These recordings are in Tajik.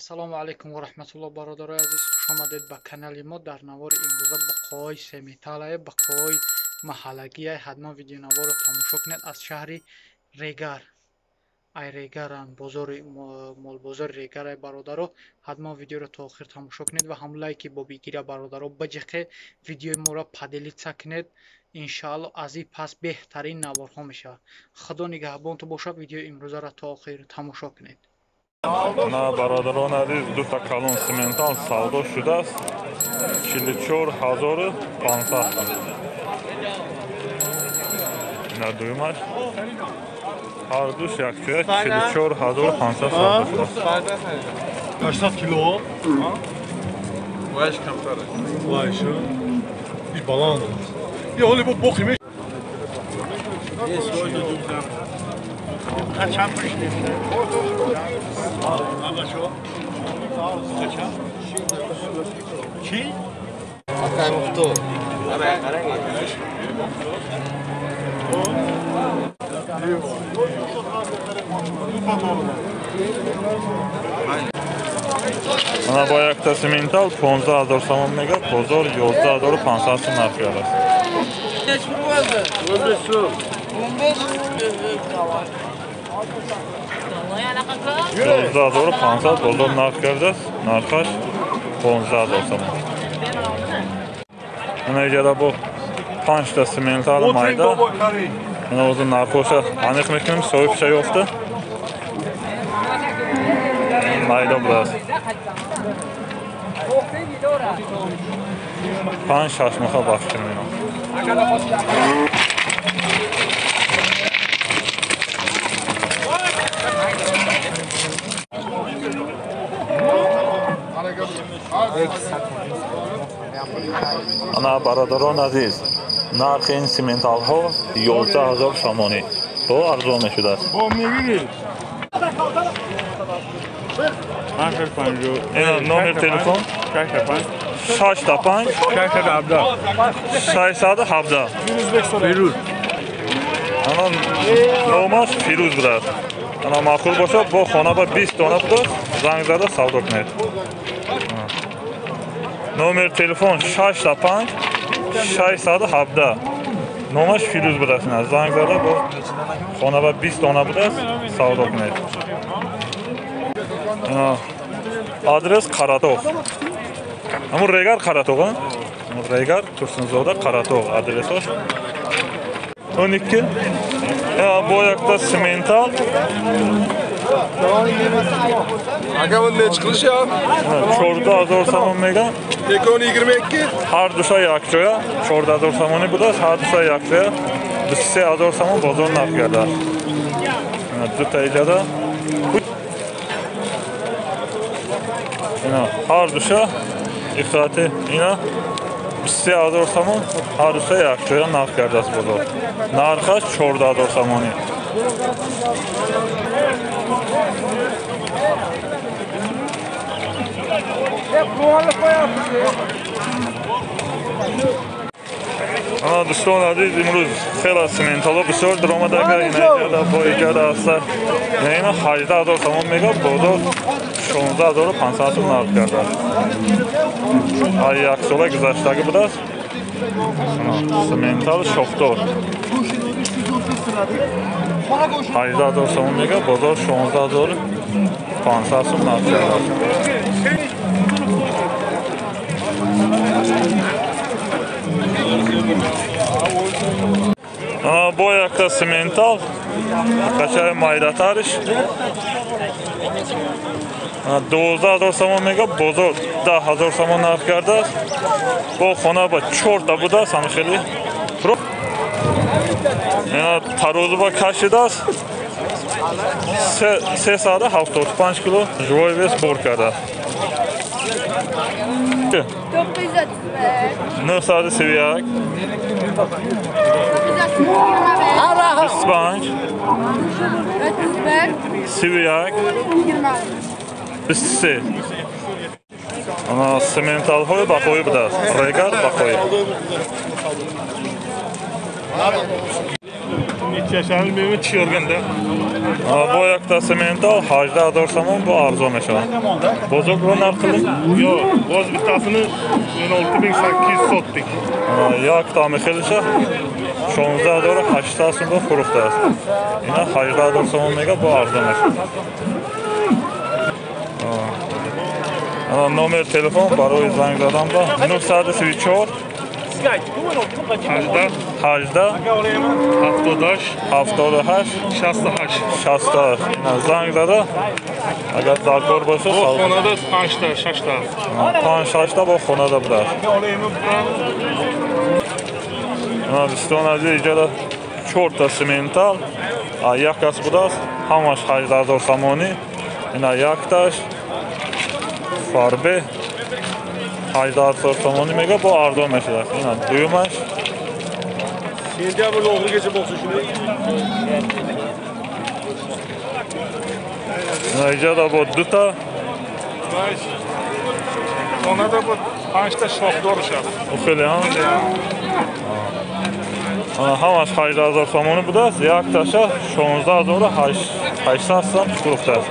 Ассалому алайкум ва раҳматуллоҳ, бародарои азиз, хуш омадед ба канали мо. Дар навори имрӯза бақои семиталае, бақои маҳаллагие. Ҳатман видеонаворро тамошо кунед. Аз шаҳри Регар, ай Регаран, бозори молбозори Регарай, бародаро. Ҳатман видеоро то охир тамошо кунед ва ҳам лайки бобигира, бародаро, биҷиқе, видеои моро поделиться кунед. Иншаалло, аз ин пас беҳтарин наворҳо мешавад. Худо нигаҳбонту бошад. Видеои имрӯзаро то охир тамошо кунед. На, бародарон азиз, дута калон симентал савдо шудааст, 44 500. Ина дуюмаш, ҳардуш якҷоя 44 500 савдо шудааст. 800 кило? Вайш камтар. Вайш. Иш баланд. Я ҳоли бо бохи меш. Чанд пушти? Ага, чо? Чӣ? Акай муфту. Ана бо якта симентал 15 000 сомон мега, бозор 11 500 сом нарх кардааст. 15 сум. 15. 11 500 бозор нарх кардааст, нархаш 15 000 сомон. Ана иҷада бо панҷта симентали майда. Ана ҳозир нархоша аниқ мекунем, соҳибша ёфта. Майда будааст. Панҷ шашмоҳа бахш кунем. Ана, бародарон азиз, нархи ин сименталҳо 11 000 сомонӣ, бо арзон мешудааст. Ина номер телефон 6 5 617. Фирӯз. Ана номаш Фирӯз будааст. Ана маъқул бошад, бо хона ба 20 дона будааст, занг зада савдо кунед. Номер телефон 6 5 617, номаш Фирӯз будааст. Ина занг зада, бо хона ба 20 дона будааст, савдо кунед. Ина адрес Қаратоғ, ҳамун Регар, Қаратоғ, Регар, Турсунзода, Қаратоғ адресош. 12 бо якта симентал. Aka, buni nechi qilishyapti? 14 000 сомон меган. Ekon 22. Ҳар душа якҷоя 14 000 сомонӣ будааст, ҳар душа якҷоя 23 000 сомон бозор нарх кардааст. Дута иҷада, ина ҳар душа ифтати, ина 23 000 сомон ҳар душа якҷоя нарх кардааст бозор. Нархаш 14 000 сомонӣ. Ана, дӯстон азиз, имрӯз хеле симентало бисёр даромадага. Ина иҷада, бо иҷада аста. Ина 18 000 сомон мега, бозор 16 500 сом нарх кардааст. Ай як сола гузаштагӣ будааст. Симентал шохдор 18 000 сомон мега, бозор 16 500 сом нарх кардааст. Бо якта симентал қачаи майдатариш 12 000 сомон мега, бозор 10 000 сомон нарх кардааст. Бо хона ба чорта будааст, ҳами хеле тарозуба кашидааст, 375 кило живой вес бор кардааст. 931 25 31 23. Ана сементалҳои бақоӣ будааст, Регар, бақоӣ. Бо якта сементал 18 ҳазор сомон бо арзон мешавад. Бозор бо нарх қилдик? Yo'q, боз bittasini 16800 sotdik. Якта мехелиша 16800 сом бо фурӯхтааст. Ина 18 ҳазор сомон мега бо арзон мешавад. Номер телефон барои занг задан ба 934 18 78 78 68 68. Занг зада агар даркор бошад. Бо хонада 5 та 6 та. 5 6 та бо хонада будааст. Дӯстон азиз, иҷода 4 та сементал як кас будааст, ҳамаш 18 ҳазор сомонӣ. Ина якташ фарбе 18 ҳазор сомонӣ мега бо арзон мешавад. Ина дуюмаш Sentyabr oxirigacha bo'lsa shuni. Ина иҷода бо дута хонада бо 5 та шохдор шад. Хеле ҳам ҳамаш 18 ҳазор сомонӣ будааст, якташа 16800 сом фурӯхтааст.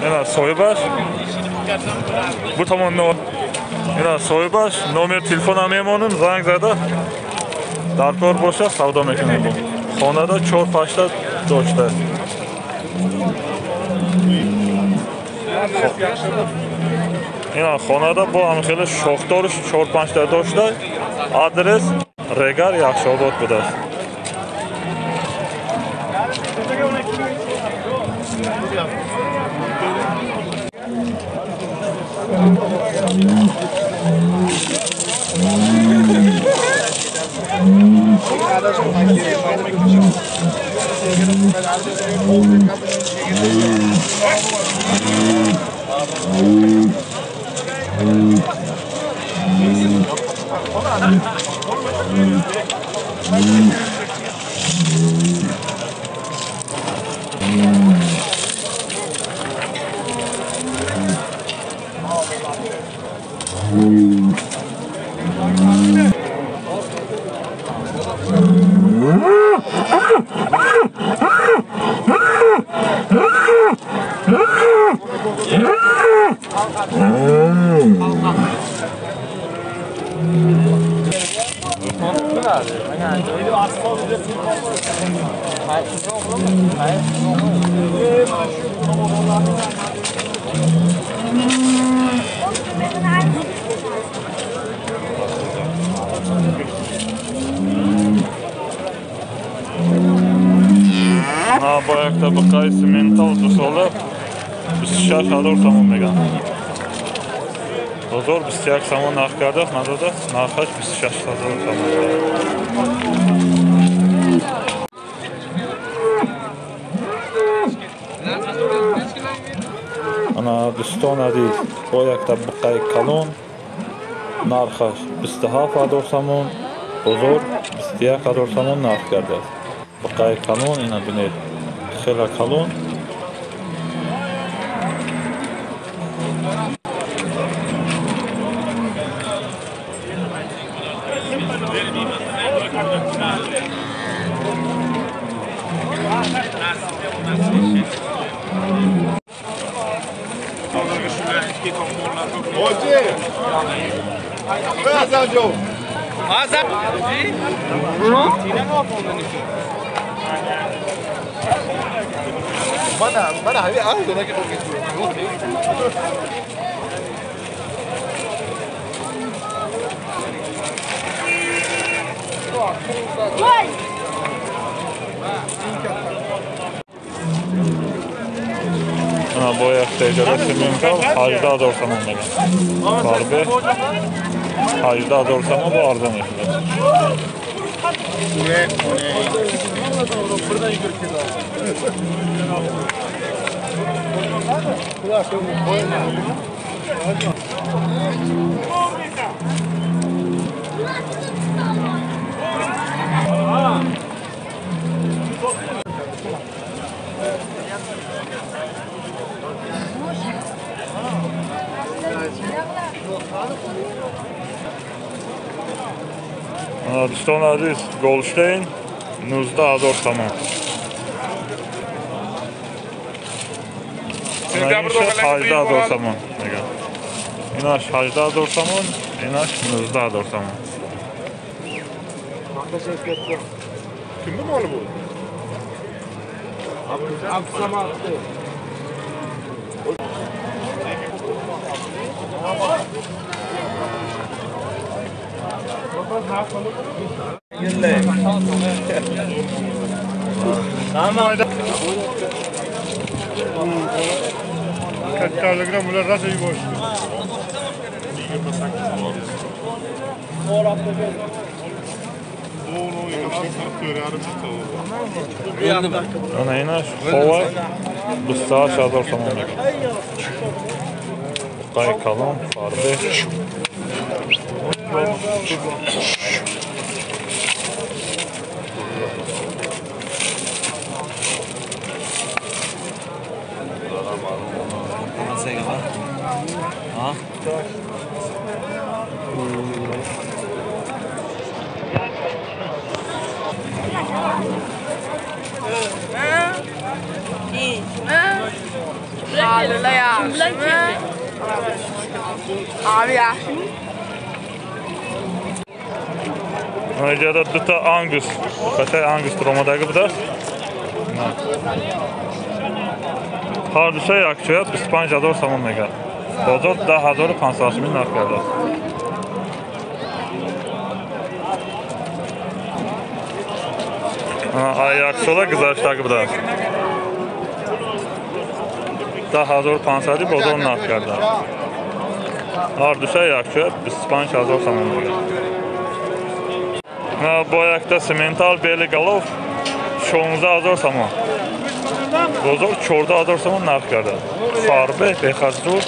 Ина соҳибаш бу томон, ина соҳибаш номер телефона мемонем, занг зада даркор бошад савдо мекунем. Хонада 4-5 та доштааст. Ина хонада бо ҳам хеле шохдорш 4-5 та дошта. Адрес Регар Яхшобод будааст. Бо як табақаи сементал дусола 26 ҳазор сомон мегӯянд. Бозор 21 сомон нарх кардааст, надодааст, нархаш 26 ҳазор сомон. Ана дӯстон азиз, бо як табақаи калон нархаш 27 ҳазор сомон, бозор 21 ҳазор сомон нарх кардааст. Буқаи калон, ина бинед, хеле калон. Бо як теҷора сементал 18 ҳазор сомон мегӯянд. Фарбе 18 ҳазор сомон бо арзон мешавад. Дӯстони азиз, Голштейн 19 ҳазор сомон. Инаш 18 ҳазор сомон мегӯяд. Инаш 18 ҳазор сомон, инаш 19 ҳазор сомон. Kimni moli bu? Abdusamad. Kattaligini bular rosa yuborishdi. 28. Ana инаш хова 28 ҳазор сомон мегӯяд. Буқаи калон, фарбе. Наиҷада дута ангус, бачаи ангус ромадаги будааст. Ҳар душа якчоят 25 ҳазор сомон мегӯяд. Бозор 10 500 сомон нарх кардааст. Яксола гузаштаги будааст. 10 500 бозор нарх кардааст. Ҳар душа якчоят 25 ҳазор сомон мегӯяд. Бо якта сементал бели голов 16 ҳазор сомон. Бозор 14 ҳазор сомон нарх кардааст. Фарбе бехаззур.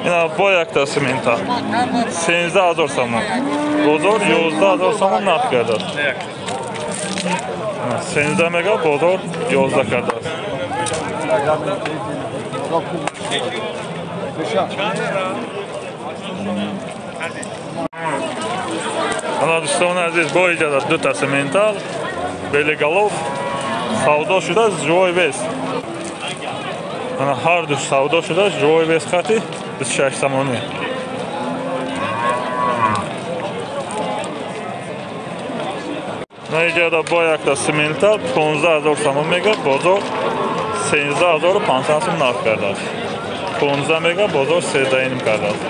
Ина бо якта сементал 13 ҳазор сомон. Бозор 11 ҳазор сомон нарх кардааст. 13 мега, бозор 11 кардааст. Ана дӯстони азиз, бо иҷозат дута сементал белиголов савдо шудааст, живой вес. Ана ҳар ду савдо шудааст, живой вес хати 26 сомонӣ. Наиҷада бо якта сементал 15 ҳазор сомон мега, бозор 13 500 сом нарх кардааст. 15 мега, бозор 13,5 кардааст.